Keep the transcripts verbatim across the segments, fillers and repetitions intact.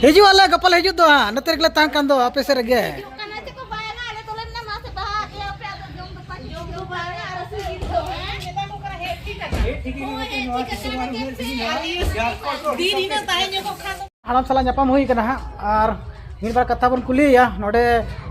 ᱦᱤᱡᱩᱜ ᱟᱞᱮ, ᱜᱟᱯᱟ ᱞᱮ ᱦᱤᱡᱩᱜ ᱫᱚ ᱦᱟᱸᱜ, ᱱᱚᱛᱮ ᱨᱮᱜᱮ ᱞᱮ ᱛᱟᱦᱮᱸ ᱠᱟᱱ ᱫᱚ, ᱟᱯᱮ ᱥᱮᱫ ᱨᱮᱜᱮ᱾ ᱦᱤᱡᱩᱜ ᱠᱟᱱᱟ ᱪᱮ ᱠᱚ ᱵᱟᱝᱟ? ᱟᱞᱮ ᱫᱚᱞᱮ ᱢᱮᱱᱟ, ᱢᱟᱥᱮ ᱵᱟᱦᱟ ᱟᱯᱮᱭᱟ ᱯᱮ, ᱟᱫᱚ ᱡᱚᱢ ᱫᱚ ᱯᱟᱪᱮ ᱡᱚᱢ ᱫᱚ ᱵᱟᱝᱟ, ᱟᱨ ᱥᱤᱵᱤᱞ ᱫᱚ, ᱦᱮᱸ? ᱢᱮᱛᱟ ᱠᱚ ᱠᱟᱱᱟ, ᱦᱮᱡ ᱴᱷᱤᱠ ᱟᱠᱟᱱᱟ᱾ ᱦᱳᱭ, ᱦᱮᱡ ᱴᱷᱤᱠ ᱟᱠᱟᱱᱟ, ᱦᱮᱡ ᱴᱷᱤᱠ ᱟᱠᱟᱱᱟ᱾ ᱫᱤᱱ ᱦᱤᱞᱳᱜ ᱛᱟᱦᱮᱸ ᱧᱚᱜᱚᱜ ᱠᱷᱟᱱ ᱫᱚ᱾ ᱦᱟᱲᱟᱢ ᱥᱟᱞᱟᱜ ᱧᱟᱯᱟᱢ ᱦᱩᱭ ᱠᱟᱱᱟ ᱦᱟᱸᱜ, ᱟᱨ ᱢᱤᱫ ᱵᱟᱨ ᱠᱟᱛᱷᱟ ᱵᱚᱱ ᱠᱩᱞᱤᱭᱮᱭᱟ᱾ ᱱᱚᱰᱮ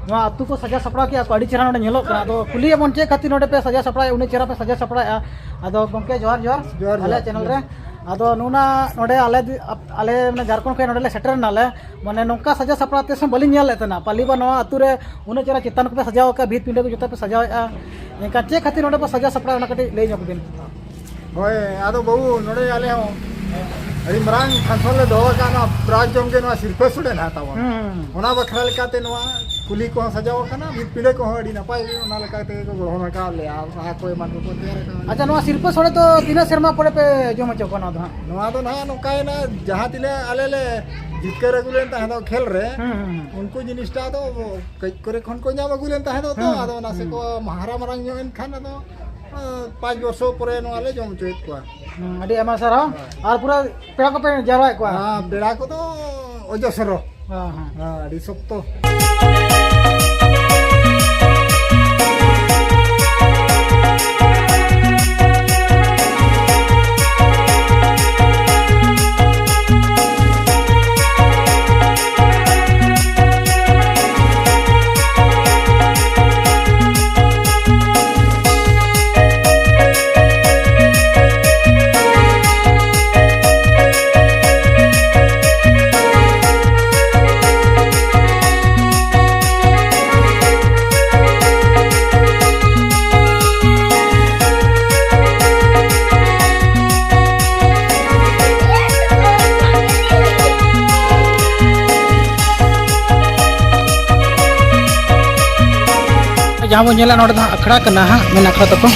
ᱱᱚᱣᱟ ᱟᱹᱛᱩ ᱠᱚ ᱥᱟᱡᱟᱣ ᱥᱟᱯᱲᱟᱣ ᱠᱮᱜᱼᱟ ᱠᱚ, ᱟᱹᱰᱤ ᱪᱮᱦᱨᱟ ᱱᱚᱰᱮ ᱧᱮᱞᱚᱜ ᱠᱟᱱᱟ᱾ ᱟᱫᱚ ᱠᱩᱞᱤᱭᱮᱫ ᱵᱚᱱ, ᱪᱮᱫ ᱠᱷᱟᱹᱛᱤᱨ ᱱᱚᱰᱮ ᱯᱮ ᱥᱟᱡᱟᱣ ᱥᱟᱯᱲᱟᱣᱮᱫᱼᱟ, ᱩᱱᱟᱹᱜ ᱪᱮᱦᱨᱟ ᱯᱮ ᱥᱟᱡᱟᱣ ᱥᱟᱯᱲᱟᱣᱮᱫᱼᱟ? ᱟᱫᱚ ᱜᱚᱢᱠᱮ, ᱡᱚᱦᱟᱨ, ᱡᱚᱦᱟᱨ᱾ ᱡᱚᱦᱟᱨ, ᱟᱞᱮ ᱡᱚᱦᱟᱨ᱾ ᱪᱮᱱᱮᱞ ᱨᱮ᱾ ᱟᱫᱚ ᱱᱚᱜᱼᱚ ᱱᱟ ᱱᱚᱰᱮ ᱟᱞᱮ ᱫᱤ-, ᱟᱯ-, ᱟᱞᱮ ᱢᱟᱱᱮ ᱡᱷᱟᱲᱠᱷᱚᱸᱰ ᱠᱷᱚᱱ ᱱᱚᱰᱮ ᱞᱮ ᱥᱮᱴᱮᱨ ᱮᱱᱟᱞᱮ, ᱢᱟᱱᱮ ᱱᱚᱝᱠᱟ ᱥᱟᱡᱟᱣ ᱥᱟᱯᱲᱟᱣ ᱛᱤᱥ ᱦᱚᱸ ᱵᱟᱹᱞᱤᱧ ᱧᱮᱞ ᱞᱮᱫ ᱛᱟᱦᱮᱱᱟ᱾ ᱯᱟᱞᱤ ᱵᱟ ᱱᱚᱣᱟ ᱟᱹᱛᱩ ᱨᱮ ᱩᱱᱟᱹᱜ ᱪᱮᱦᱨᱟ ᱪᱮᱛᱟᱱ ᱠᱚᱯᱮ ᱥᱟᱡᱟᱣ ᱟᱠᱟᱫᱼᱟ, ᱵᱷᱤᱛ ᱯᱤᱸᱰᱟᱹ ᱠᱚ ᱡᱚᱛᱚ ᱯᱮ ᱥᱟᱡᱟᱣᱮᱫᱼᱟ, ᱮᱱᱠᱷᱟᱱ ᱪᱮᱫ ᱠᱷᱟᱹᱛᱤᱨ ᱱᱚᱰᱮ ᱯᱮ ᱥᱟᱡᱟᱣ ᱥᱟᱯᱲᱟᱣ, ᱚᱱᱟ ᱠᱟᱹᱴᱤᱡ ᱞᱟᱹᱭ ᱧᱚᱜ ᱵᱤᱱ᱾ ᱦᱳᱭ, ᱟᱫᱚ ᱵᱟᱹᱵᱩ, ᱱᱚᱰᱮ ᱟᱞᱮ ᱦᱚᱸ ᱟᱹᱰᱤ ᱢᱟᱨᱟᱝ function ᱞᱮ ᱫᱚᱦᱚ ᱟᱠᱟᱫ, ᱱᱚᱣᱟ prize ᱡᱚᱢ ᱜᱮ ᱱᱚᱣᱟ ᱥᱤᱨᱯᱟᱹ ᱥᱚᱲᱮ ᱱᱟᱦᱟᱜ ᱛᱟᱵᱚᱱ᱾ ᱦᱩᱸ, ᱦᱩᱸ, ᱦᱩᱸ᱾ ᱚᱱᱟ ᱵᱟᱠᱷᱨᱟ ᱞᱮᱠᱟᱛᱮ ᱱᱚᱣᱟ ᱠᱩᱞᱦᱤ ᱠᱚᱦᱚᱸ ᱥᱟᱡᱟᱣ ᱟᱠᱟᱱᱟ, ᱵᱷᱤᱛ ᱯᱤᱸᱰᱟᱹ ᱠᱚᱦᱚᱸ ᱟᱹᱰᱤ ᱱᱟᱯᱟᱭ ᱜᱮ, ᱚᱱᱟ ᱞᱮᱠᱟ ᱛᱮᱜᱮ ᱠᱚ ᱜᱚᱲᱦᱚᱱ ᱟᱠᱟᱫ ᱞᱮᱭᱟ, ᱟᱨ ᱵᱟᱦᱟ ᱠᱚ ᱮᱢᱟᱱ ᱠᱚᱠᱚ ᱛᱮᱭᱟᱨ ᱟᱠᱟᱫ᱾ ᱟᱪᱪᱷᱟ, ᱱᱚᱣᱟ ᱥᱤᱨᱯᱟᱹ ᱥᱚᱲᱮ ᱫᱚ ᱛᱤᱱᱟᱹᱜ ᱥᱮᱨᱢᱟ ᱯᱚᱨᱮ ᱯᱮ ᱡᱚᱢ ᱦᱚᱪᱚ ᱠᱚᱣᱟ ᱱᱚᱣᱟ ᱫᱚ ᱦᱟᱸᱜ? ᱱᱚᱣᱟ ᱫᱚ ᱱᱟᱦᱟᱜ ᱱᱚᱝᱠᱟᱭᱮᱱᱟ, ᱡᱟᱦᱟᱸ ᱛᱤᱱᱟᱹᱜ ᱟᱞᱮ ᱞᱮ ᱡᱤᱛᱠᱟᱹᱨ ᱟᱹᱜᱩ ᱞᱮᱱ ᱛᱟᱦᱮᱸ ᱫᱚ ᱠᱷᱮᱞ ᱨᱮ, ᱦᱩᱸ, ᱦᱩᱸ, ᱦᱩᱸ᱾ ᱩᱱᱠᱩ ᱡᱤᱱᱤᱥᱴᱟ ᱫᱚ ᱠᱟᱹᱡ ᱠᱚᱨᱮ ᱠᱷᱚᱱ ᱠᱚ ᱧᱟᱢ ᱟᱹᱜᱩ ᱞᱮᱱ ᱛᱟᱦᱮᱸ ᱫᱚ ᱛᱚ, ᱦᱩᱸ, ᱟᱫᱚ ᱚᱱᱟ ᱥᱮ ᱦᱩᱸ᱾ ᱠᱚ ᱦᱟᱨᱟ ᱢᱟᱨᱟᱝ ᱧᱚᱜ ᱮᱱ ᱠᱷᱟᱱ ᱟᱫᱚ ᱟᱸ, ᱯᱟᱸᱪ ᱵᱚᱨᱥᱚ ᱯᱚᱨᱮ ᱱᱚᱣᱟ ᱞᱮ ᱡᱚᱢ ᱦᱚᱪᱚᱭᱮᱫ ᱠᱚᱣᱟ᱾ ᱦᱩᱸ, ᱟᱹᱰᱤ ᱟᱭᱢᱟ ᱥᱟᱨᱦᱟᱣ᱾ ᱦᱳᱭ᱾ ᱟᱨ ᱯᱩᱨᱟᱹ ᱯᱮᱲᱟ ᱠᱚᱯᱮ ᱡᱟᱣᱨᱟᱭᱮᱫ ᱠᱚᱣᱟ? ᱦᱮᱸ, ᱯᱮᱲᱟ ᱠᱚᱫᱚ ᱚᱡᱚᱥᱨᱚ᱾ ᱦᱮᱸ, ᱦᱮᱸ᱾ ᱦᱮᱸ, ᱟᱹᱰᱤ ᱥᱚᱠᱛᱚ᱾ ᱡᱟᱦᱟᱸ ᱵᱚᱱ ᱧᱮᱞᱟ, ᱱᱚᱰᱮ ᱫᱚ ᱦᱟᱸᱜ ᱟᱠᱷᱲᱟ ᱠᱟᱱᱟ ᱦᱟᱸᱜ, ᱢᱮᱱ ᱟᱠᱷᱲᱟ ᱛᱟᱠᱚ᱾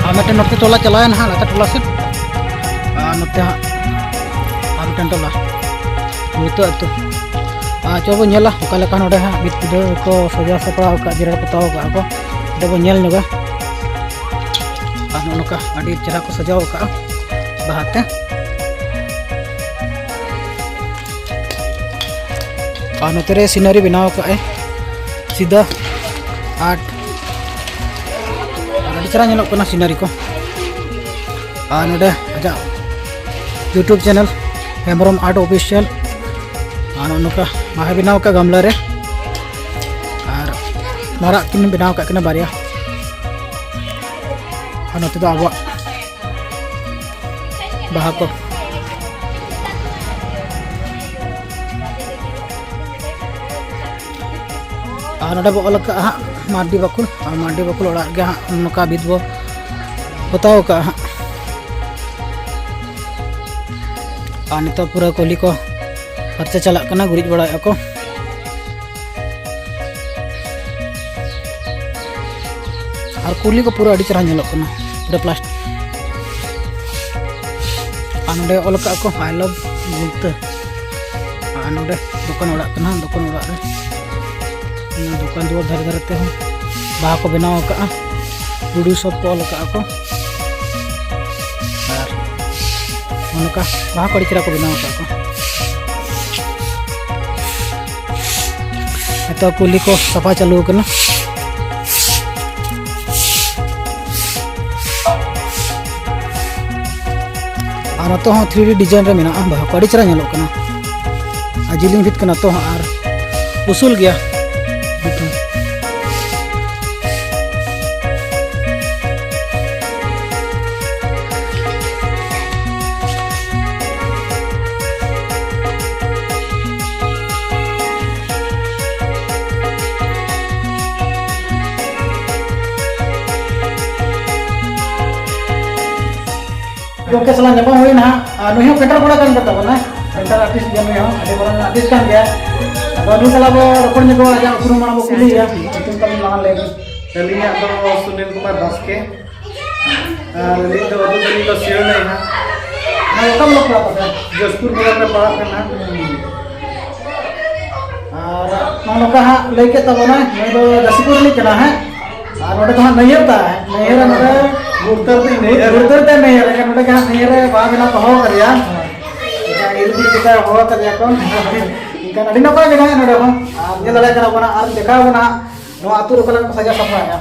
ᱟᱨ ᱢᱤᱫᱴᱮᱱ ᱱᱚᱛᱮ ᱴᱚᱞᱟ ᱪᱟᱞᱟᱣᱮᱱᱟ ᱦᱟᱸᱜ, ᱞᱟᱛᱟᱨ ᱴᱚᱞᱟ ᱥᱮᱫ᱾ ᱟᱨ ᱱᱚᱛᱮ ᱦᱟᱸᱜ ᱟᱨ ᱢᱤᱫᱴᱮᱱ ᱴᱚᱞᱟ, ᱱᱤᱛᱚᱜ ᱟᱹᱛᱩ᱾ ᱟᱨ ᱪᱚ ᱵᱚᱱ ᱧᱮᱞᱟ ᱚᱠᱟ ᱞᱮᱠᱟ ᱱᱚᱰᱮ ᱦᱟᱸᱜ ᱵᱷᱤᱛ ᱯᱤᱸᱰᱟᱹ ᱠᱚ ᱥᱟᱡᱟᱣ ᱥᱟᱯᱲᱟᱣ ᱟᱠᱟᱫ, ᱡᱮᱨᱮᱲ ᱯᱚᱛᱟᱣ ᱟᱠᱟᱫ ᱠᱚ᱾ ᱚᱸᱰᱮ ᱵᱚᱱ ᱧᱮᱞ ᱧᱚᱜᱟ᱾ ᱟᱨ ᱱᱚᱜᱼᱚ ᱱᱚᱝᱠᱟ ᱟᱹᱰᱤ ᱪᱮᱦᱨᱟ ᱠᱚ ᱥᱟᱡᱟᱣ ᱟᱠᱟᱫᱼᱟ ᱵᱟᱦᱟ ᱛᱮ᱾ ᱟᱨ ᱱᱚᱛᱮ ᱨᱮ ᱥᱤᱱᱟᱨᱤ ᱵᱮᱱᱟᱣ ᱟᱠᱟᱫ ᱟᱭ ᱥᱤᱫᱷᱟᱹ ᱟᱨᱴ, ᱟᱨ ᱟᱹᱰᱤ ᱪᱮᱦᱨᱟ ᱧᱮᱞᱚᱜ ᱠᱟᱱᱟ ᱥᱤᱱᱟᱨᱤ ᱠᱚ᱾ ᱟᱨ ᱱᱚᱰᱮ ᱟᱡᱟᱜ YouTube ᱪᱮᱱᱮᱞ ᱦᱮᱢᱵᱨᱚᱢ ᱟᱨᱴ ᱚᱯᱷᱤᱥᱤᱭᱟᱞ, ᱟᱨ ᱱᱚᱜᱼᱚ ᱱᱚᱝᱠᱟ ᱵᱟᱦᱟ ᱵᱮᱱᱟᱣ ᱟᱠᱟᱫ ᱜᱟᱢᱞᱟ ᱨᱮ, ᱟᱨ ᱢᱟᱨᱟᱜ ᱠᱤᱱ ᱵᱮᱱᱟᱣ ᱟᱠᱟᱫ ᱠᱤᱱᱟ ᱵᱟᱨᱭᱟ᱾ ᱟᱨ ᱱᱚᱛᱮ ᱫᱚ ᱟᱵᱚᱣᱟᱜ ᱵᱟᱦᱟ ᱠᱚ᱾ ᱟᱨ ᱱᱚᱰᱮ ᱵᱚ ᱚᱞ ᱟᱠᱟᱫᱼᱟ ᱦᱟᱸᱜ ᱢᱟᱨᱰᱤ ᱵᱟᱠᱷᱳᱞ, ᱟᱨ ᱢᱟᱨᱰᱤ ᱵᱟᱠᱷᱳᱞ ᱚᱲᱟᱜ ᱨᱮᱜᱮ ᱦᱟᱸᱜ ᱱᱚᱝᱠᱟ ᱵᱷᱤᱛ ᱵᱚ ᱯᱚᱛᱟᱣ ᱟᱠᱟᱫᱼᱟ ᱦᱟᱸᱜ᱾ ᱟᱨ ᱱᱤᱛᱚᱜ ᱯᱩᱨᱟᱹ ᱠᱩᱞᱦᱤ ᱠᱚ ᱯᱷᱟᱨᱪᱟ ᱪᱟᱞᱟᱜ ᱠᱟᱱᱟ, ᱜᱩᱨᱤᱡ ᱵᱟᱲᱟᱭᱮᱫᱼᱟ ᱠᱚ᱾ ᱟᱨ ᱠᱩᱞᱦᱤ ᱠᱚ ᱯᱩᱨᱟᱹ ᱟᱹᱰᱤ ᱪᱮᱦᱨᱟ ᱧᱮᱞᱚᱜ ᱠᱟᱱᱟ, ᱯᱩᱨᱟᱹ ᱯᱞᱟᱥᱴᱤᱠ᱾ ᱟᱨ ᱱᱚᱰᱮ ᱚᱞ ᱟᱠᱟᱫ ᱠᱚ "I love ᱜᱩᱞᱛᱟᱹ", ᱟᱨ ᱱᱚᱰᱮ ᱫᱚᱠᱟᱱ ᱚᱲᱟᱜ ᱠᱟᱱᱟ᱾ ᱫᱚᱠᱟᱱ ᱚᱲᱟᱜ ᱨᱮ, ᱚᱱᱟ ᱫᱚᱠᱟᱱ ᱫᱩᱣᱟᱹᱨ ᱫᱷᱟᱨᱮ ᱫᱷᱟᱨᱮ ᱛᱮᱦᱚᱸ ᱵᱟᱦᱟ ᱠᱚ ᱵᱮᱱᱟᱣ ᱟᱠᱟᱫᱼᱟ, ᱴᱩᱰᱩ ᱥᱚᱯ ᱠᱚ ᱚᱞ ᱟᱠᱟᱫᱼᱟ ᱠᱚ᱾ ᱟᱨ ᱱᱚᱜᱼᱚ ᱱᱚᱝᱠᱟ ᱵᱟᱦᱟ ᱠᱚ ᱟᱹᱰᱤ ᱪᱮᱦᱨᱟ ᱠᱚ ᱵᱮᱱᱟᱣ ᱟᱠᱟᱫᱼᱟ ᱠᱚ᱾ ᱱᱤᱛᱚᱜ ᱠᱩᱞᱦᱤ ᱠᱚ ᱥᱟᱯᱷᱟ ᱪᱟᱹᱞᱩ ᱟᱠᱟᱱᱟ᱾ ᱟᱨ ᱱᱚᱛᱮ ᱦᱚᱸ ᱛᱷᱨᱤ ᱰᱤ ᱰᱤᱡᱟᱭᱤᱱ ᱨᱮ ᱢᱮᱱᱟᱜᱼᱟ, ᱵᱟᱦᱟ ᱠᱚ ᱟᱹᱰᱤ ᱪᱮᱦᱨᱟ ᱧᱮᱞᱚᱜ ᱠᱟᱱᱟ᱾ ᱟᱨ ᱡᱤᱞᱤᱧ ᱵᱷᱤᱛ ᱠᱟᱱᱟ ᱛᱚ ᱦᱟᱸᱜ, ᱟᱨ ᱩᱥᱩᱞ ᱜᱮᱭᱟ᱾ ᱜᱚᱢᱠᱮ ᱥᱟᱞᱟᱜ ᱧᱟᱯᱟᱢ ᱦᱩᱭᱱᱟ ᱦᱟᱸᱜ, ᱟᱨ ᱱᱩᱭ ᱦᱚᱸ ᱯᱮᱱᱴᱟᱨ ᱠᱚᱲᱟ ᱠᱟᱱ ᱜᱮ ᱛᱟᱵᱚᱱᱟ, ᱯᱮᱱᱴᱟᱨ ᱟᱨᱴᱤᱥᱴ ᱜᱮ ᱱᱩᱭ ᱦᱚᱸ, ᱟᱹᱰᱤ ᱢᱟᱨᱟᱝ ᱟᱨᱴᱤᱥᱴ ᱠᱟᱱ ᱜᱮᱭᱟ᱾ ᱟᱫᱚ ᱱᱩᱭ ᱥᱟᱞᱟᱜ ᱵᱚ ᱨᱚᱯᱚᱲ ᱧᱚᱜᱚᱜᱼᱟ, ᱟᱡᱟᱜ ᱩᱯᱨᱩᱢ ᱢᱟᱲᱟᱝ ᱵᱚ ᱠᱩᱞᱤᱭᱮᱭᱟ, ᱧᱩᱛᱩᱢ ᱛᱟᱵᱚᱱ ᱢᱟᱲᱟᱝ ᱞᱟᱹᱭ ᱵᱤᱱ᱾ ᱟᱹᱞᱤᱧᱟᱜ ᱫᱚ ᱥᱩᱱᱤᱞ ᱠᱩᱢᱟᱨ ᱵᱟᱥᱠᱮ, ᱟᱨ ᱟᱹᱞᱤᱧ ᱫᱚ ᱟᱹᱛᱩ ᱛᱟᱹᱞᱤᱧ ᱫᱚ ᱥᱤᱭᱟᱹᱲᱟ ᱦᱟᱸᱜ᱾ ᱟᱨ ᱚᱠᱟ ᱵᱞᱚᱠ ᱯᱟᱲᱟᱜ ᱛᱟᱯᱮ? ᱡᱟᱹᱥᱯᱩᱨ ᱵᱞᱚᱠ ᱞᱮ ᱯᱟᱲᱟᱜ ᱠᱟᱱᱟ᱾ ᱟᱨ ᱱᱚᱜᱼᱚ ᱱᱚᱝᱠᱟ ᱦᱟᱸᱜ ᱞᱟᱹᱭ ᱠᱮᱫ ᱛᱟᱵᱚᱱᱟᱭ, ᱱᱩᱭ ᱫᱚ ᱡᱟᱹᱥᱤᱯᱩᱨ ᱨᱤᱱᱤᱡ ᱠᱟᱱᱟ ᱦᱟᱸᱜ᱾ ᱟᱨ ᱱᱚᱰᱮ ᱫᱚ ᱦᱟᱸᱜ ᱱᱟᱹᱭᱦᱟᱹᱨ ᱛᱟᱭ, ᱱᱟᱹᱭᱦᱟᱹᱨ ᱨᱮ ᱱᱚᱰᱮ ᱜᱩᱨᱛᱟᱹᱨ ᱛᱮ ᱱᱟᱹᱭᱦᱟᱹᱨ᱾ ᱜᱩᱨᱛᱟᱹᱨ ᱛᱮ ᱱᱟᱹᱭᱦᱟᱹᱨ ᱨᱮ, ᱱᱚᱰᱮ ᱜᱮ ᱦᱟᱸᱜ ᱱᱟᱹᱭᱦᱟᱹᱨ ᱨᱮ ᱵᱟᱦᱟ ᱵᱮᱱᱟᱣ ᱫᱚᱦᱚ ᱠᱟᱫᱮᱭᱟ᱾ ᱪᱮᱫ ᱞᱮᱠᱟ ᱦᱚᱦᱚ ᱟᱠᱟᱫᱮᱭᱟ ᱠᱚ᱾ ᱮᱱᱠᱷᱟᱱ ᱟᱹᱰᱤ ᱱᱟᱯᱟᱭ ᱜᱮ ᱱᱟᱦᱟᱜ ᱱᱚᱰᱮ ᱦᱚᱸ᱾ ᱟᱨ ᱧᱮᱞ ᱫᱟᱲᱮᱭᱟᱜ ᱠᱟᱱᱟ ᱵᱚᱱ ᱱᱟᱦᱟᱜ, ᱟᱨ ᱫᱮᱠᱷᱟᱣ ᱵᱚᱱ ᱱᱟᱦᱟᱜ ᱱᱚᱣᱟ ᱟᱹᱛᱩ ᱨᱮ ᱚᱠᱟ ᱞᱮᱠᱟ ᱠᱚ ᱥᱟᱡᱟᱣ ᱥᱟᱯᱲᱟᱣᱮᱫᱼᱟ᱾